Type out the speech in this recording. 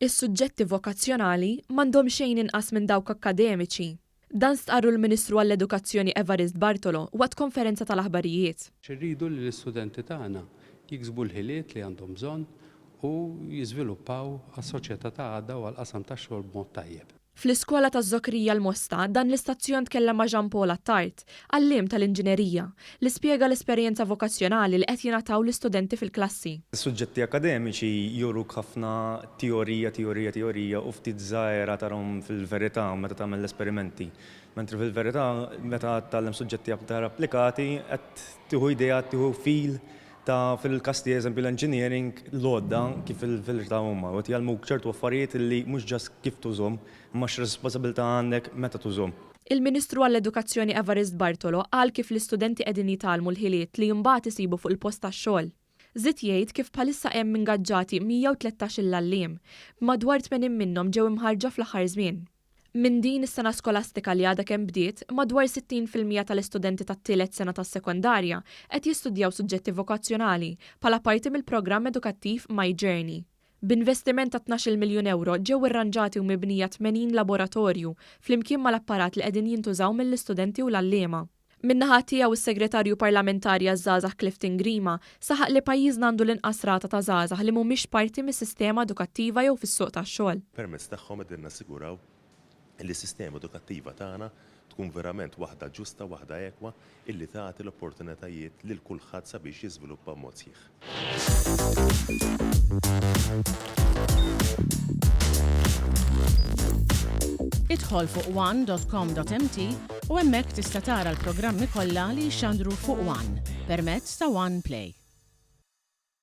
Is-suġġetti vokazzjonali m'għandhom xejn inqas minn dawk akkademiċi. Dan stqarru l-Ministru għall-Edukazzjoni Evarist Bartolo waqt konferenza tal-aħbarijiet. Irridu li l-istudenti tagħna jiksbu l-ħiliet li għandhom bżonn u jiżviluppaw għas-soċjetà ta' għada u għall-qasam tax-xogħol b'mod tajjeb. Fl-iskola taż-Żokrija l-Mosta, dan l-istazzjon tkellem ma' Jean Paul Attard, għalliem tal-inġinerija, li spjega l-esperjenza vokazzjonali li qed jingħataw l-istudenti fil-klassi. Is-suġġetti akkademiċi juruk ħafna teorija, teorija, teorija u ftit żgħira tarahom fil-verità meta tagħmel l-esperimenti. Mentri fil-verità meta tgħallem suġġetti aktar applikati qed tieħu idea, tieħu feel ta' fil-każ tiegħi eżempju l-engineering l-għodda kif fil-verità huma u qed jgħallmuk ċertu affarijiet li mhux just kif tużhom imma x'responsabilità għandek meta tużhom. Il-Ministru għall-Edukazzjoni Evarist Bartolo qal kif l-istudenti qegħdin jitgħallmu l-ħiliet li imbagħad isibu fuq il-post tax-xogħol. Żied jgħid kif bħalissa hemm ingaġġati 113 il-għalliem, b'madwar 80 minnhom ġew imħarrġa fl-aħħar żmien. Minn din is-sena skolastika li għadha kemm bdiet, madwar 60% tal-istudenti tat-tielet sena tas-sekondarja qed jistudjaw suġġetti vokazzjonali bħala parti mill-programm edukattiv My Journey. B'investiment ta' 12-il miljun ewro ġew irranġati u mibnija 80 laboratorju flimkien mal-apparat li qegħdin jintużaw mill-istudenti u l-għalliema. Min-naħa tiegħu s-Segretarju Parlamentari għaż-Żgħażagħ Clifton Grima saħaq li pajjiżna għandu l-inqas rata ta' żgħażagħ li mhumiex parti mis-sistema edukattiva jew fis-suq tax-xogħol. Permezz tagħhom qegħdin nassiguraw li s-sistema edukattiva tagħna tkun verament waħda ġusta, waħda ekwa, illi tagħti l-opportunitajiet lil kulħadd sabiex jiżviluppa b'mod sħiħ. Idħol fuq one.com.mt u hemmhekk tista' tara l-programmi kollha li jixxandru fuq One permezz ta' One Play.